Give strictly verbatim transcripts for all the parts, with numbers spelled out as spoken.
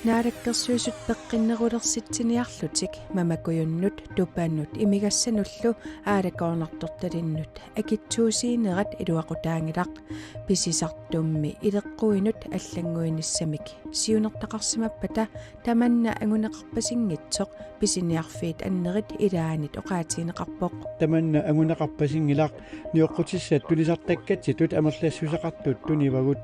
Naalakkersuisut peqqinnerulersitsiniarlutik mamakujunnut, tupanut imigassanullu aalakoornartortalinnut akitsuusiinerat iluaqutaanngilaq. Pisisartummi ileqquinut allannguinissamik siunertaqarsimappata tamanna anguneqarpasinngitsoq pisiniarfiit annerit ilaanni oqaatigineqarpoq. Tamanna anguneqarpasinngilaq, nioqqutissat tunisartakkatsitut amerlassuseqartut tunivagut.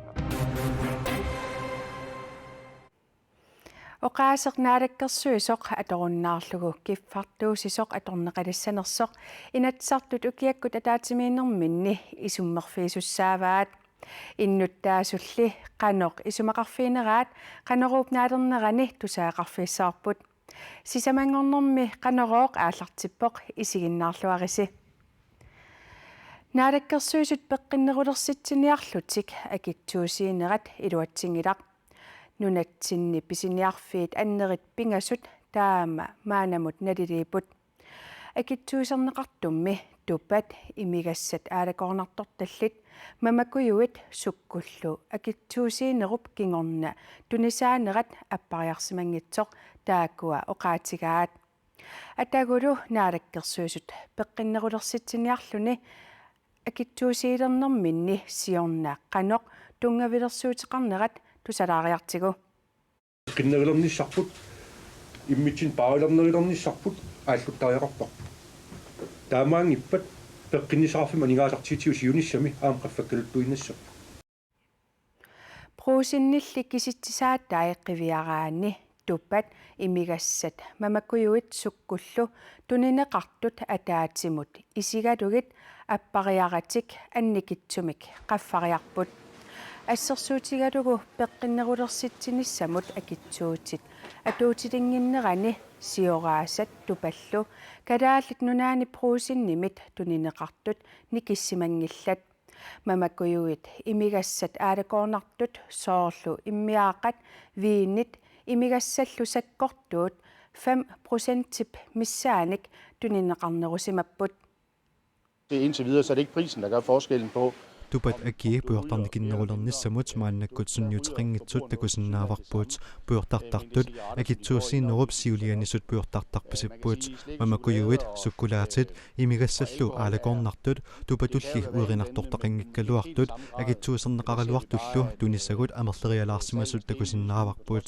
Oqaaseq naalakkersuisoq atorunnaarlugu kiffartuussisoq atorneqalissanersoq Inatsisartut ukiakkut ataatsimiinnerminni isummerfigisussaavaat. Innuttaasulli qanoq isumaqarfigineraat Qanoruup naalernerani tusagaqarfigissavarput. Sisamanngornermi Qanorooq aallartippoq, isiginnaarluarisi. Naalakkersuisut peqqinnerulersitsiniarlutik akitsuusiinerat iluatsinngilaq. Nunatsinni pisiniarfiit annerit pingasut taama maannamut naliliipput. Akitsuuserneqartummi tupat, imigassat aalakoornartortallit mamakujuit sukkullu akitsuusiinerup kingorna tunisaanerat appariarsimanngitsoq taakkua oqaatigaat. Atagulu naalakkersuisut peqqinnerulersitsiniarluni akitsuusiilernerminni siorna qanoq tunngavilersuuteqarnerat tusalaariartigu. Peqqinnarulernissarput, immitsinnut paarilernerulernissarput aalluttariaqarparput. Taamaanngippat peqqinnissaqarfimmut aningaasartitsigut siunissami aamma qaffakkaluttuinnassarput. Brugsenilli kisitsisaatai qiviaraanni tupat, imigassat mamakujuit sukkullu tunineqartut ataatsimut isigalugit appariaratik annikitsumik qaffariarput. Assersuutigalugu peqqinnerulersitsinissamut akitsuutit atuutilinnginnerani sioraasat tupallu Kalaallit Nunaanni Brugsenimit tunineqartut nikissimanngillat. Mamakujuit imigassat aalakoornartut soorlu immiaaqqat viinit imigassallu sakkortuut fem procentip missaannik tunineqarnerusimapput. Det er indtil videre, så er det ikke prisen, der gør forskellen på, tupat akii pujortarnikinnerulernissamut maannakkut sunniuteqanngitsut takusinnaavarput. Pujortartartut akitsuusiinerup siulianisut pujortartarpasipput. Mamakujuit, sukkulaatit, imigassallu aalakoornartut tupatulli uerinartortaqanngikkaluartut akitsuuserneqaraluartullu tunisagut amerlerialaarsimasut takusinnaavarput.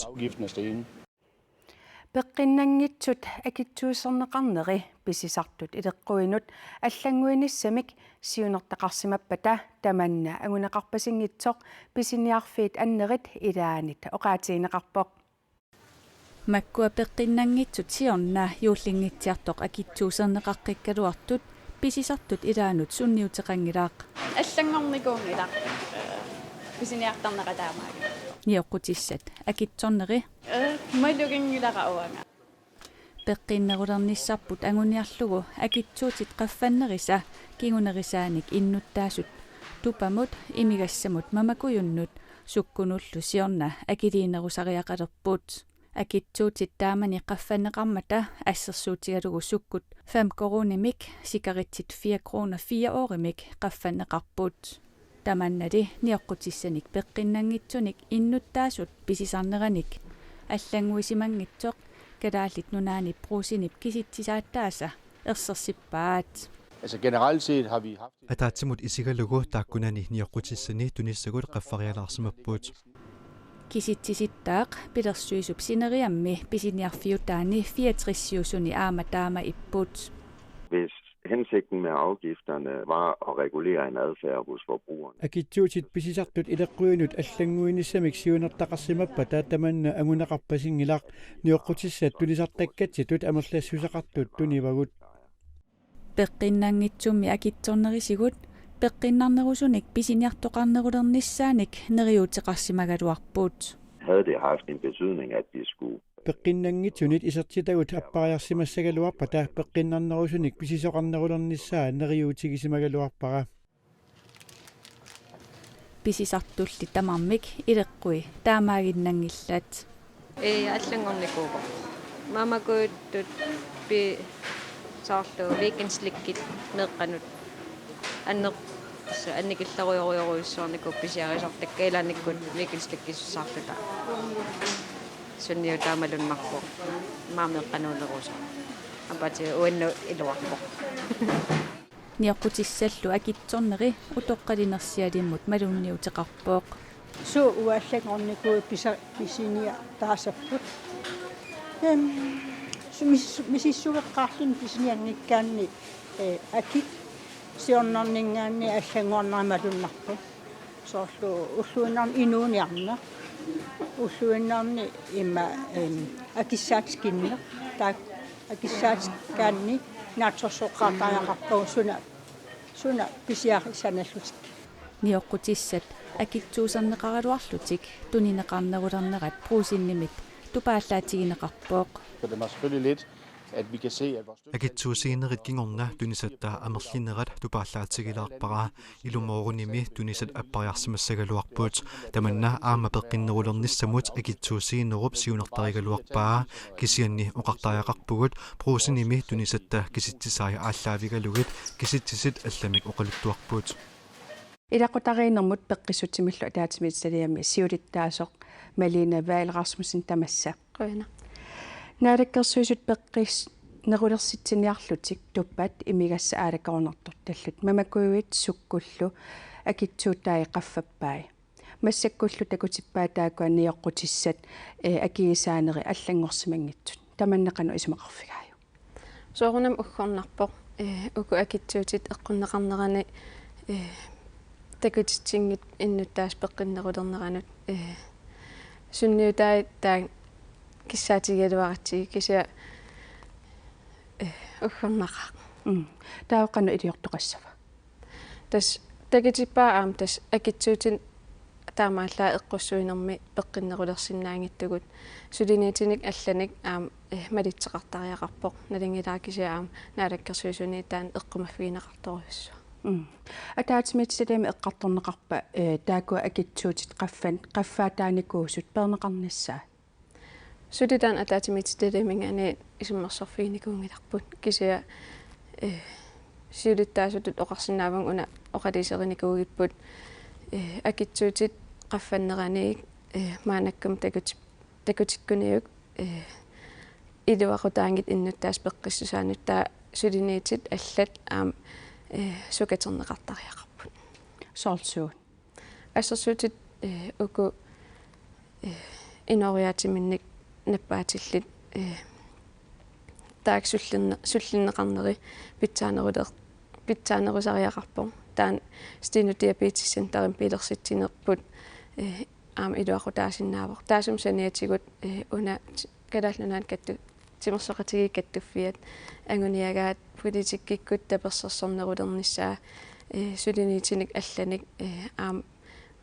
Peqqinnanngitsut akitsuuserneqarneri pisisartut ileqquinut allannguinissamik siunertaqarsimappata tamanna anguneqarpasinngitsoq pisiniarfiit annerit ilaannit oqaatigineqarpoq. Makkua peqqinnanngitsut siorna juullinngitsiartoq akitsuuserneqaqqikkaluartut pisisartut ilaannut sunniuteqanngilaq. Allanngornikuunngilaq, eh, pisiniartarnerat taamaaginnarpoq. Nioqqutissat akitsorneri. Eh, maluginngilara uanga. Peqqinnerulernissarput anguniarlugu akitsuutit qaffannerisa kingunerisaanik innuttaasut tupamut, imigassamut mamakujunnut sukkunullu siorna akiliinerusariaqalerput. Akitsuutit taamani qaffanneqarmata assersuutigalugu sukkut fem koruunimik, sikaritsit fire kroner fire øremik qaffanneqarput. Tamannali nioqqutissanik peqqinnanngitsunik innuttaasut pisisarneranik allannguisimanngitsoq Kalaallit Nunaanni Brugsenip kisitsisaataasa ersersippaat. Altså, generelt set har vi haft... Ataatsimut isigalugu taakkunani nioqqutissani tunisagut qaffarialaarsimapput. Kisitsisittaaq pilersuisup sineriammi pisiniarfiutaani fireogtresiusuni aamma taama ipput. Hvis hensigten med afgifterne var at regulere en adfærd hos forbrugerne. Akitsuutit pisisartut ileqquinut allannguinissamik siunertaqarsimappata tamanna anguneqarpasinngilaq, nioqqutissat tunisartakkatsitut amerlassuseqartut tunivagut. Peqqinnanngitsummi akitsornerisigut peqqinnarnerusunik pisiniartoqarnerulernissaanik neriuuteqarsimagaluarput. Havde det haft en betydning, at de skulle... Peqqinnanngitsunit isertitagut appariarsimassagaluarpata peqqinnarnerusunik pisisoqarnerulernissaa neriuutigisimagaluarpara. Pisisartulli tamarmik ileqqui taamaaginnanngillat. Ee, allanngornikuuvoq. Mamakujuttut pi-, soorlu Weekendslikit meeqqanut anner-, annikillerujorujorujussuarnikuupput pisiarisartakkat ilaannikkut Weekendslikkisussaarluta. Sunniutaa malunnarpoq. Maani eqqanuulerusoq. Apatit uannut iluarpoq. Nioqqutissallu akitsorneri utoqqalinersialimmut malunniuteqarpoq. Suut uanga allanngornikuupput pisa-, pisiniartaasapput. Em, su-, mis-, misissueqqaarluni pisinianngikkaanni, eh, akit siornerninngaanniit allanngornerat malunnarpoq. Soorlu ulluinnarni inuuniarneq. Ulluinnarni immaqa, em, akissaatit kinneq. Taakku akissaatikkaanni naatsorsoqqaartariaqarpagut suna, suna pisiarissanerlutik. Nioqqutissat akitsuuserneqaraluarlutik tunineqarnerulernerat Brugsenimit tupaallaatigineqarpoq. For det er mig selvfølgelig let, at vi kan se, at vores dygtige Akitsuussiinerit kingorna tunisatta amerlinerat tupaallaatigilaarpara. Ilumoorunimi tunisat appariarsimassagaluarput. Tamanna aamma peqqinnerulernissamut akitsuussiinerup siunertarigaluarpaa. Kisianni oqartariaqarpugut Brugsenimi tunisatta kisitsisai aallaavigalugit kisitsisit allamik oqaluttuarput. Ilaqutariinnermut peqqissutimillu ataatsimiititaliami siulittaasoq Malene Vahl Rasmussen, tamassa. Qujanaq. Naalakkersuisut peqqisnerulersitsiniarlutik tuppat imigassaq aalakoornartortallu, mamakujuit sukkullu akitsuutai qaffappai. Massakkullu takutippai taakkua nioqqutissat, eh, akigisaanerit allanngorsimanngitsut. Tamanna qanoq isumaqarfigaajuk? Soorunami uggornarpoq, eh, uku akitsuutit eqqunneqarnerani, eh, takutitsinngitsut innuttaasut peqqinnerulerneranut, eh, sunniutai taakku kissaatigigaluaratsigit, kisianni, eh, uggornaqaaq. Mm. Taava qanoq iliortoqassava? Tassa takutippaa aamma tassa akitsuutit taamaallaat eqqussuinermi peqqinnerulersinnaanngitsugut, suliniutinik allanik aamma, eh, malitseqartariaqarpoq, nalunngilara kisianni aamma Naalakkersuisuni taanna eqqumaffigineqartorujussuaq. Mm. Ataatsimiititaliami eqqartorneqarpa, eh, taakkua akitsuutit qaffan-, qaffaataanikuusut peerneqarnissaat? Suli taanna ataatsimiititaliaminngaanniit isummersorfiginikuunngilarput, kisianni, eh, siulittaasutut oqarsinnaavunga una oqaluuserinikuugipput, eh, akitsuutit qaffanneranit, eh, maannakkut takuti-, takutikkuniuk, eh, iluaqutaanngitsut innuttaasut peqqissusaannut, taava suliniutit allat aamma, eh, sukaterneqartariaqarput. Soorlu suut? Assersuutit, eh, uku, eh, inooriaatiminnik nappaatillit, eh, taakku sullinne-, sullinneqarneri pitsaaneruler-, pitsaanerusariaqarpoq. Taanna Steno Diabetes Centerimi pilersitsinerput, eh, aamma iluaqutaasinnaavoq. Taassuma saniatigut, eh, una t-, Kalaallit Nunaanni kattu-, timersoqatigiit kattuffiat anguniagaat politikkikkut tapersersornerulernissaa, eh, suliniutinik allanik, eh, aamma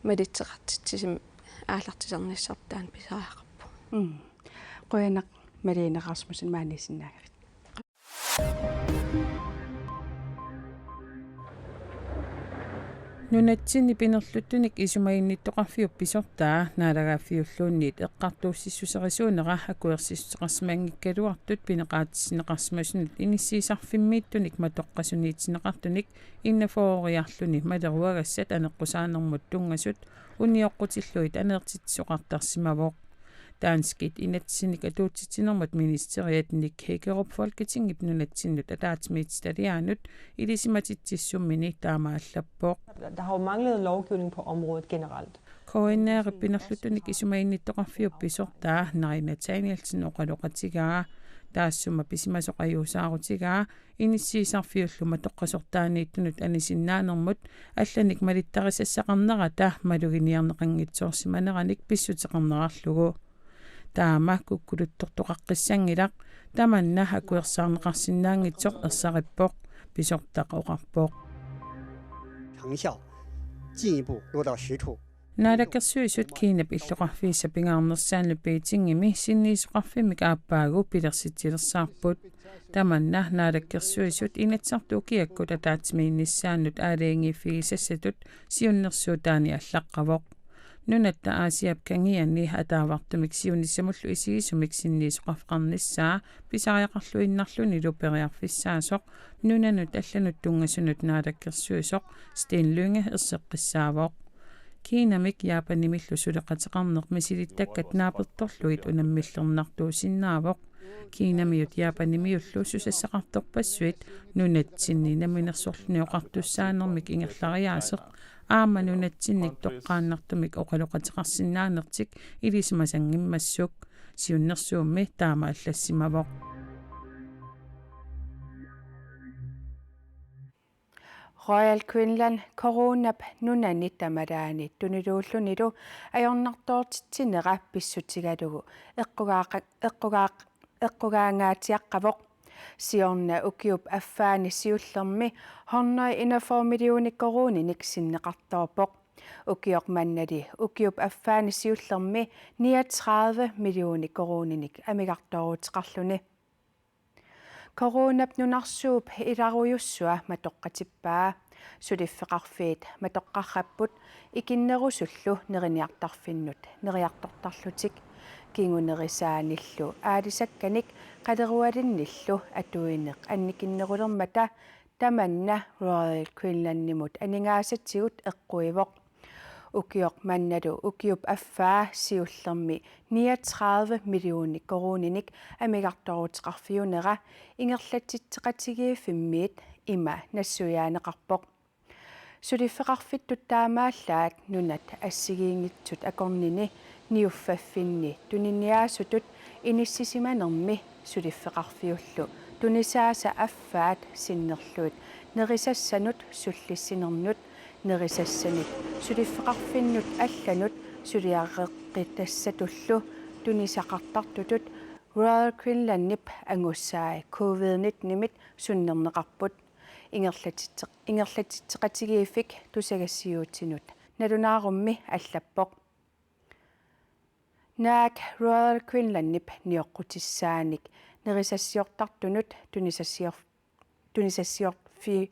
malitseqartitsisumik aallartisarnissarput taanna pisariaqarpoq. Mm. Qujanaq Malene Rasmussen maaniissinnaagavit. Nunatsinni pinerluttunik isumaginnittoqarfiup pisortaa naalagaaffiulluunniit eqqartuussissuserisuunera akuersissuteqarsimanngikkaluartut pineqaatissinneqarsimasunut inissiisarfimmiittunik matoqqasuniitinneqartunik innafooriarluni maleruagassat aneqqusaanermut tunngasut unioqqutillugit aneertitsisoqartarsimavoq. Danskit inatsisinnik atuutsitsinermut ministeriat Nick Hækkerup Folketingip nunatsinnut ataatsimiititaliaanut ilisimatitsissummini taama allappoq. Der har jo manglet lovgivning på området generelt. K N R-ip pinerluttunik isumaginnittoqarfiup pisortaa Nari Nathanielsen oqaloqatigaa. Taassuma pisimasoq ajuusaarutigaa inissiisarfiullu matoqqasortaaniittunut anisinnaanermut allanik malittarisassaqarnerata maluginiarneqanngitsoorsimaneranik pissuteqarnerarlugu. Taama kukkuluttortoqaqqissanngilaq, tamanna akuersaarneqarsinnaanngitsoq ersarippoq, pisortaq oqarpoq. 成效进一步落到实处。 Naalakkersuisut Kinap illoqarfiisa pingaarnersaanut Beijingimi sinniisoqarfimmik aappaagu pilersitsilersaarput. Tamanna Naalakkersuisut Inatsisartut ukiakkut ataatsimiinnissaannut aalajangiiffigisassatut siunnersuutaani allaqqavoq. Nunatta Aasiap kangiani ataavartumik siunissamullu isigisumik sinniisoqarfeqarnissaa pisariaqarluinnarlunilu periarfissaasoq nunanut allanut tunngasunut naalakkersuisoq Steen Lynge erseqqissaavoq. Kinamik Japanimillu suleqateqarneq misilittakkat naapertorlugit unammillernartuusinnaavoq. Kinamiut Japanimiullu susassaqartorpassuit nunatsinni Namminersorluni Oqartussaanermik ingerlariaaseq aamma nunatsinnik toqqaannartumik oqaloqateqarsinnaanertik ilisimasanngimmassuk, siunnersuummi taama allassimavoq. Royal Greenland coronap nunani tamalaani tuniluullunilu ajornartoortitsinera pissutigalugu eqqugaaqa-, eqqugaaq-, eqqugaangaatsiaqqavoq. Siorna ukiup affaani siullermi hundrede enogfyrre millioner koruuninik sinneqartoorpoq. Ukioq mannali ukiup affaani siullermi niogtredive millioner koruuninik amigartooruteqarluni. Coronap nunarsuup ilarujussua matoqqatippaa. Suliffeqarfiit matoqqarrapput ikinnerusullu neriniartarfinnut neriartortarlutik. Kingunerisaanillu aalisakkanik qalerualinnillu atuineq annikinnerulermata tamanna Royal Greenlandimut aningaasatigut eqquivoq. Ukioq mannalu ukiup affaa siullermi niogtredive millioner koruuninik amigartooruteqarfiunera ingerlatitseqatigiiffimmiit ima nassuiaaneqarpoq. Suliffeqarfittut taamaallaat nunat assigiinngitsut akornanni niuffaffinni tuniniaasutut inissisimanermi suliffeqarfiullu tunisaasa affaat sinnerlugit nerisassanut sullissinernut nerisassanik suliffeqarfinnut allanut suliareqqitassatullu tunisaqartartutut Royal Greenlandip angussai covid nittenimit sunnerneqarput. Ingerlatitse-, ingerlatitseqatigiiffik tusagassiuutinut nalunaarummi allappoq. Naak Royal Greenlandip nioqqutissaanik nerisassiortartunut tunisassior-, tunisassiorfi-,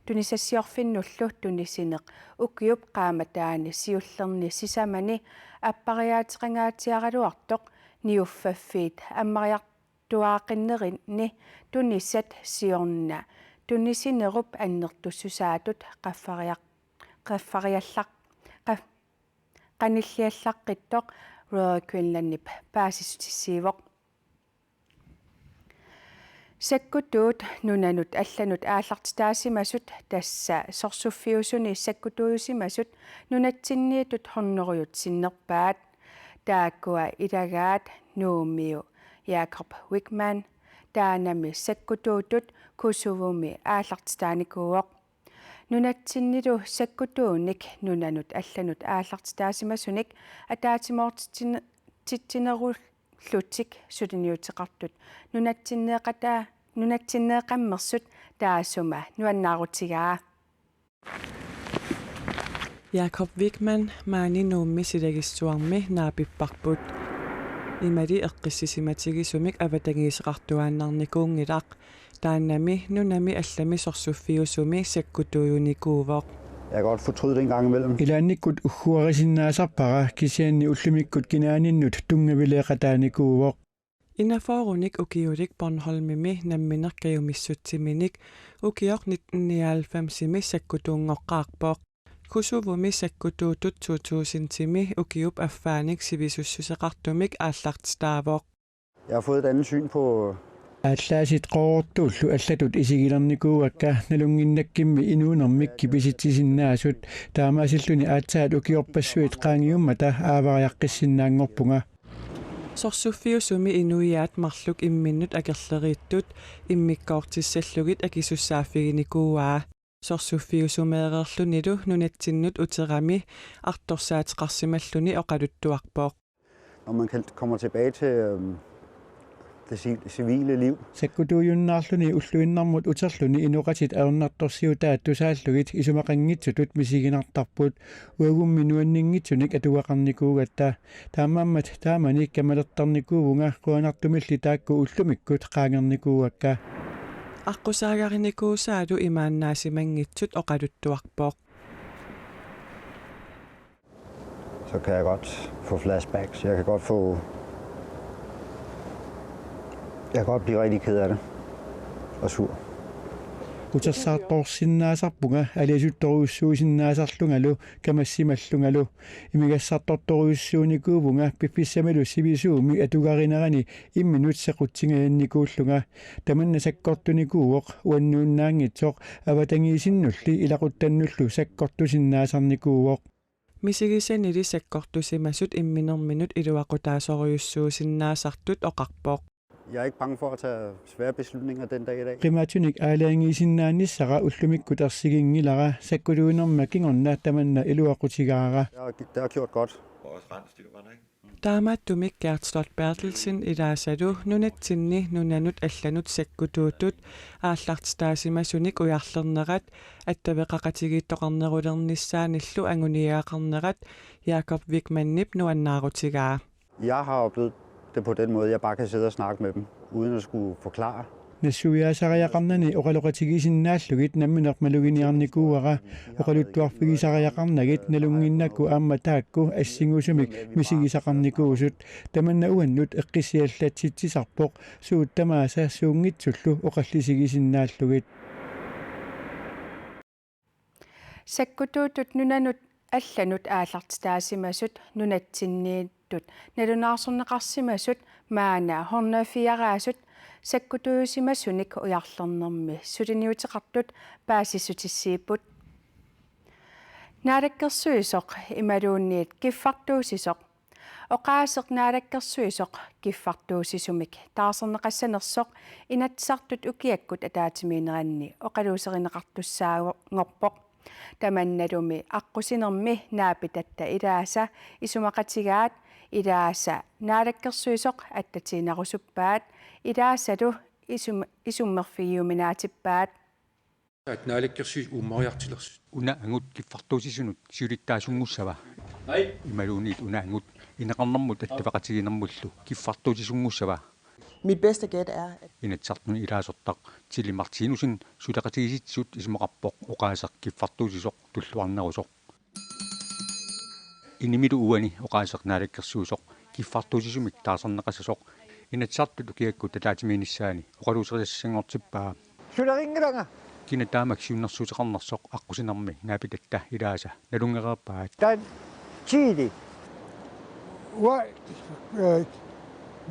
tunisassiorfinnullu tunisineq ukiup qaammataani siullerni sisamani appariaateqangaatsiaraluartoq niuffaffiit ammariartuaaqinnerini tunisat siorna tunisinerup annertussusaatut qaffariaq-, qaffariallaq-, qaf-, qanilliallaqqittoq Royal Greenlandip paasissutissiivoq. Sakkutuut nunanut allanut aallartitaasimasut tassa sorsuffiusuni sakkutuujusimasut nunatsinniittut hunnorujut sinnerpaat. Taakkua ilagaat Nuummiu Jakob Wichmann, taannami sakkutuutut Kosovumi aallartitaanikuuvoq. Nunatsinnilu sakkutuunik nunanut allanut aallartitaasimasunik ataatsimoortitsin-, titsinerullutik suliniuteqartut nunatsinneeqataa-, nunatsinneeqqammersut taassuma nuannaarutigaa. Jakob Wichmann maani Nuummi silagissuarmi naapipparput. Imali eqqissisimatigisumik avatangiiseqartuaannarnikuunngilaq. Taannami nunami allami sorsuffiusumi sakkutuujunikuuvoq. Jeg kan godt fortryde det en gang imellem. Ilaannikkut ugguarisinnaasarpara kisianni ullumikkut kinaaninnut tunngavileeqataanikuuvoq. Enogfyrrenik ukiulik Bornholmimi nammineq kajumissutsiminik ukioq nitten nioghalvfemsimi sakkutuunngoqqaarpoq. Kosovomi sakkutuutut to tusindimi ukiup affaanik sivisussuseqartumik aallartitaavoq. Jeg har fået et andet syn på. Aallaasit qoorortuullu allatut isigilernikuuakka nalunnginnakkimmi inuunermik kipisitsisinnaasut, taamaasilluni aatsaat ukiorpassuit qaangiummata aavariaqqissinnaanngorpunga. Sorsuffiusumi inuiaat marluk imminnut akerleriittut immikkoortissallugit akisussaaffiginikuuaa. Sorsuffiusumeereerlunilu nunatsinnut uterami artorsaateqarsimalluni oqaluttuarpoq. Når man kan, kommer tilbage til, øhm, det ci-, civile liv. Sakkutuujunnaarluni ulluinnarmut uterluni inoqatit ajornartorsiutaat tusaallugit isumaqanngitsutut misiginartarput. Uagummi nuanninngitsunik atugaqarnikuugatta. Taamaammat taamani kamalertarnikuuvunga, qujanartumilli taakku ullumikkut qaangernikuuakka. Aqqusaagarinikuusaalu imaannaasimanngitsut oqaluttuarpoq. Så kan jeg godt få flashbacks. Jeg kan godt få, jeg kan godt blive rigtig ked af det og sur. Utersaartorsinnaasarpunga aliasuttorujussuusinnaasarlungalu kamassimallungalu. Imigassartortorujussuunikuuvunga piffissamilu sivisuumik atugarinerani imminut sequtsingajannikuullunga. Tamanna sakkortunikuuvoq, uannuinnaanngitsoq avatangiisinnulli ilaquttannullu sakkortusinnaasarnikuuvoq. Misigisanili sakkortusimasut imminerminut iluaqutaasorujussuusinnaasartut oqarpoq. Jeg er ikke bange for at tage svære beslutninger den dag i dag. Qimaatsunik aalajangiisinnaanissara ullumikkut ersiginngilara, sakkutuinerma kingorna tamanna iluaqutigaara. Det har, det har gjort godt. Og også rendt støverne, ikke? Taamaattumik Gert Slot Berthelsen ilaasalu nunatsinni nunanut allanut sakkutuutut aallartitaasimasunik ujarlernerat attaveqaqatigiittoqarnerulernissaanillu anguniagaqarnerat Jakob Wichmannip nuannaarutigaa. Jeg har oplevet det på den måde, jeg bare kan sidde og snakke med dem, uden at skulle forklare. Nassuiaasariaqarnani oqaloqatigisinnaallugit nammineq maluginiarnikuuara, oqaluttuarfigisariaqarnagit nalunnginnakku aamma taakku assingusumik misigisaqarnikuusut. Tamanna uannut eqqissiallatsitsisarpoq, suut tamaasa suunngitsullu oqallisigisinnaallugu. Sakkutuutut nunanut allanut aallartitaasimasut nunatsinniittut nalunaarsorneqarsimasut maanna hundrede og fire-raasut sakkutuusimasunik ujarlernermi suliniuteqartut paasissutissiipput. Naalakkersuisoq imaluunniit kiffartuussisoq. Oqaaseq naalakkersuisoq kiffartuussisumik taarserneqassanersoq Inatsisartut ukiakkut ataatsimiinneranni oqaluuserineqartussaanngorpoq. Tamannalumi aqqusinermi naapitatta ilaasa isumaqatigaat, ilaasa naalakkersuisoq attatiinnarusuppaat, ilaasalu isum-, isummerfigiuminaatippaat. At naalakkersuisut uummariartilersut. Una angut kiffartuussisunut siulittaasunngussavat. Imaluunniit una angut ineqarnermut attaveqatigiinnermullu kiffartuussisunngussava. Mit bedste gæt er, at Inatsisartuni ilaasortaq Tilly Martinussen suleqatigiissitsisut isumaqarpoq oqaaseq kiffartuussisoq tulluarnerusoq. Inimilu uani oqaaseq naalakkersuisoq kiffartuussisumik taarserneqassasoq Inatsisartut ukiakkut ataatsimiinnissaanni oqaluuserisassanngortippaa. Suleqanngilanga. Kina taamak siunnersuuteqarnersoq aqqusinermi naapitatta ilaasa nalunngereerpaat. Taanna Tilly. Uanga, eh,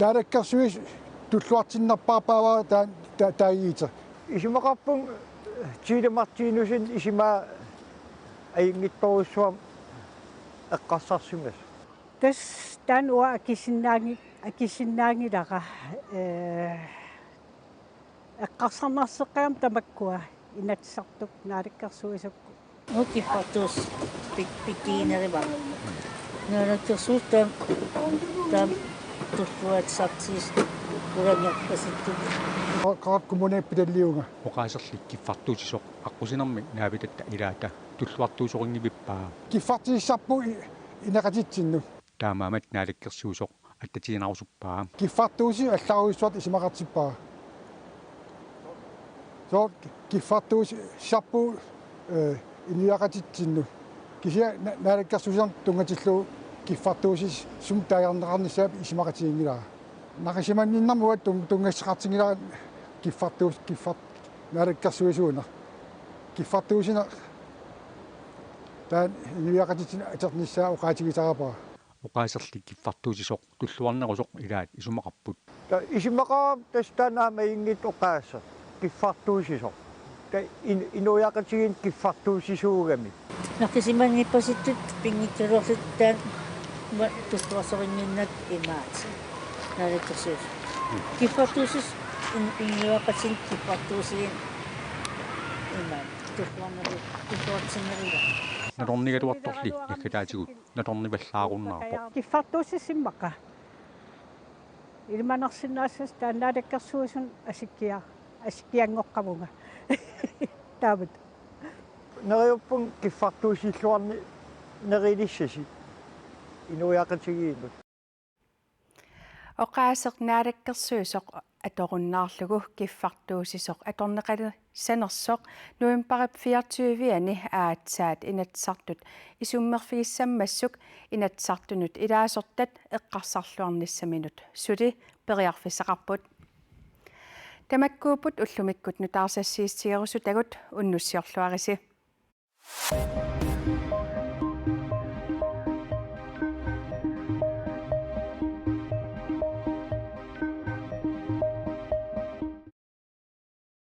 naalakkersuisut tulluartinnerpaarpaavara taan-, ta-, taagiitsoq. Isumaqarpunga Tilly Martinussen isumaa ajunngitsorujussuarmik eqqarsarsimasoq. Tassa taanna uanga akisinnaanngi-, akisinnaanngilara, eh, eqqarsarnarseqqaarama tamakkua Inatsisartut naalakkersuisukkut. Ukiortuus pik-, pikkiinerivaa. Naalakkersuisut taam-, taam-, tulluatsisartigisut ulangerpasittut. Qa-, Qaqortoq Kommune pitalliunga. Oqaaserlik kiffartuussisoq aqqusinermi naapitatta ilaata tulluartuusorinngivippaa. Kiffartuussisarpugut i-, ineqatitsinnut. Taamaammat naalakkersuisoq attatiinnarusuppaat. Kiffartuussisoq allarujussuartut isumaqartippara. Soorlu kiffartuussisarpugut, eh, inuiaqatitsinnut. Kisianni na-, naalakkersuisut tunngatillugu kiffartuussisut sumut taagineqarnissaat isumaqatiginngilara. Naqisimanninnermut tun-, tunngassuteqartinngilara kiffartuus-, kiffart-, naalakkersuisuuneq. Kiffartuussineq taanna inuiaqatitsinnut atornissaa oqaatigisarpara. Oqaaserlik kiffartuussisoq tulluarnerusoq ilaat isumaqarput. Taava isumaqarama tassa taanna aamma ajunngitsoq oqaaseq kiffartuussisoq. Taava in-, inuiaqatigiinnut kiffartuussisuugami. Naqisimanngipasittut pinngitsoorlutik taanna tulluarsorinnginnakku imaattoq. Naalakkersuisut. Kiffartuussisoq in-, inuiaqatigiinnut kiffartuussineq imaattoq. Tulluarneru-, tulluartinnerullutik. Nalornigaluartorli naggataatigut nalornivallaarunnaarpoq. Kiffartuussisut immaqa. Ilimanarsinnaassasoq taanna naalakkersuisunut asikkia-, asikkianngoqqavunga. Taamatut. Neriuppunga kiffartuussilluarneq nerilissasi inuiaqatigiinnut. Oqaaseq naalakkersuisoq atorunnaarlugu kiffartuussisoq atorneqalersanersoq novembarip fireogtyve-ani aatsaat Inatsisartut isummerfigissammassuk Inatsisartunut ilaasortat eqqarsarluarnissaminut suli periarfissaqarput. Tamakkuupput ullumikkut nutaarsassiissutigerusutagut, unnussiorluarisi.